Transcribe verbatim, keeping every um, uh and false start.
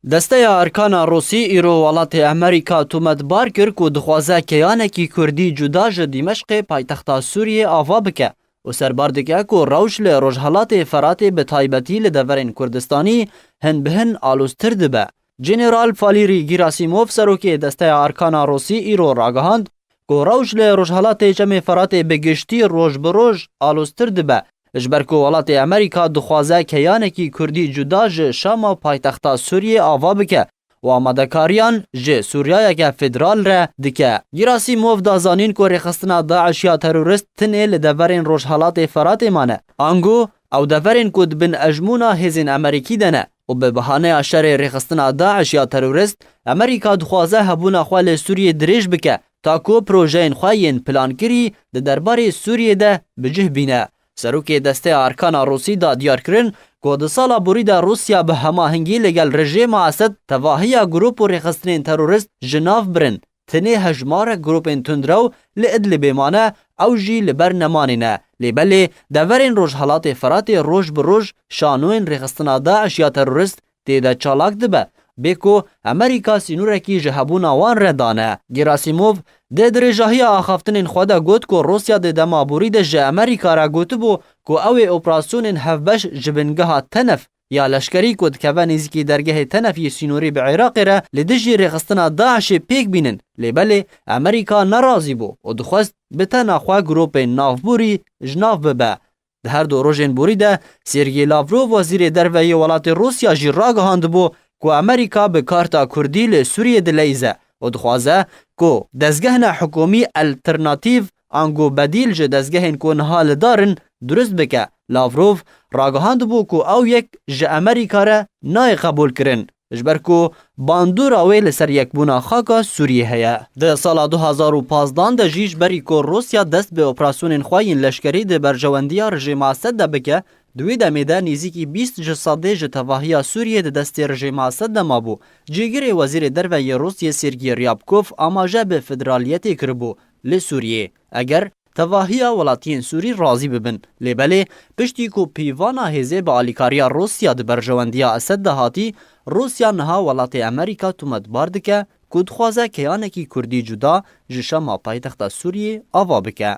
Desteya Erkana Rûsî îro welatê Amerîka tometbar kir ku dixwaze keyanekî Kurdî cuda ji Dîmeşqê paytexta Sûriyê ava bike û serbar dike ku rewş li Rojhelatê Feratê bi taybetî li deverên Kurdistanî hin bi hin aloztir dibe. General Falîrî Gîrasîmov, serokê Desteya Erkana Rûsî, îro ragihand ku rewş li Rojhelatê Çemê Feratê bi giştî roj bi roj aloztir dibe, ji ber ku welatê Amerîka dixwaze keyanekî Kurdî cuda ji Şama paytexta Sûriyê ava bike û amadekariyan ji Sûriyayeke federal re dike. Gîrasîmov da zanîn ku rêxistina DAIŞ ya terorist tinê li deverên Rojhelatê Feratê mane. Ango ew deverên ku di bin ejmûna hêzên Amerîkî de ne û bi bahaneya şerê rêxistina DAIŞ ya terorist, Amerîka dixwaze hebûna xwe li Sûriyê dirêj bike, ta ku projeyên xwe yên plankirî di derbarê Sûriyê de bi cih bîne. Serokê Desteya Erkana Rûsî da diyar kirin ku di sala borî de Rûsya bi hemahengî li gel rejêma Esed tevahiya grûp û rêxistinên terorist ji nav birin. Tenê hejmarek grûpên tundrew li Idlibê mane, ew jî li ber nemanê ne. Lê belê deverên Rojhelatê Feratê roj bi roj şanoyên rêxistina DAIŞ ya terorist tê de çalak dibe, bê ku Amerîka sînorekî ji hebûna wan re dane. Gerasimov di dirêjahiya axaftinên xwe de got ku Rûsya di dema borî de ji Amerîka re gotibû ku ew ê operasyonên hevbeş ji bingeha Tenef ya leşkerî ku dikeve nêzîkî dergehê Tenef yê sînorî bi Iraqê re li dijî rêxistina DAIŞê pêk bînin, lê belê Amerîka nerazî bû û dixwest bi tena xwe grûpên navborî ji nav bibe. Di her du rojên borî de Sergey Lavrov, wezîrê derve yê welatê Rûsya jî ragihandibû ku Amerîka bi karta Kurdî li Sûriyê dileyîze û dixwaze ku dezgehna hikûmî alternatîv ango bedîl ji dezgehên ku niha li dar in durist bike. Lavrov ragihandibû ku ew yek ji Amerîka re nayê qebûlkirin, ji ber ku bandora wê li ser yekbûna xaka Sûriyê heye. Di sala du hazar û pazdan de jî ji berî ku Rûsya dest bi operasyonên xwe yên leşkerî di berjewendiya rejêma Esed de bike, di wê demê de nêzîkî bîst ji sedê ji tevahiya Sûriyê di destê rejêma Esed de mabû. Cîgirê wezîrê derve yê Rûsiyê Sergey Ryabkov amaje bi federaliyetê kiribû li Sûriyê, eger tevahiya welatiyên Sûrî razî bibin. Lê belê piştî ku pîvana hêzê bi alîkariya Rûsya di berjewendiya Esed de hatî, Rûsya niha welatê Amerîka tometbar dike ku dixwaze keyanekî Kurdî cuda ji Şama paytexta Sûriyê ava bike.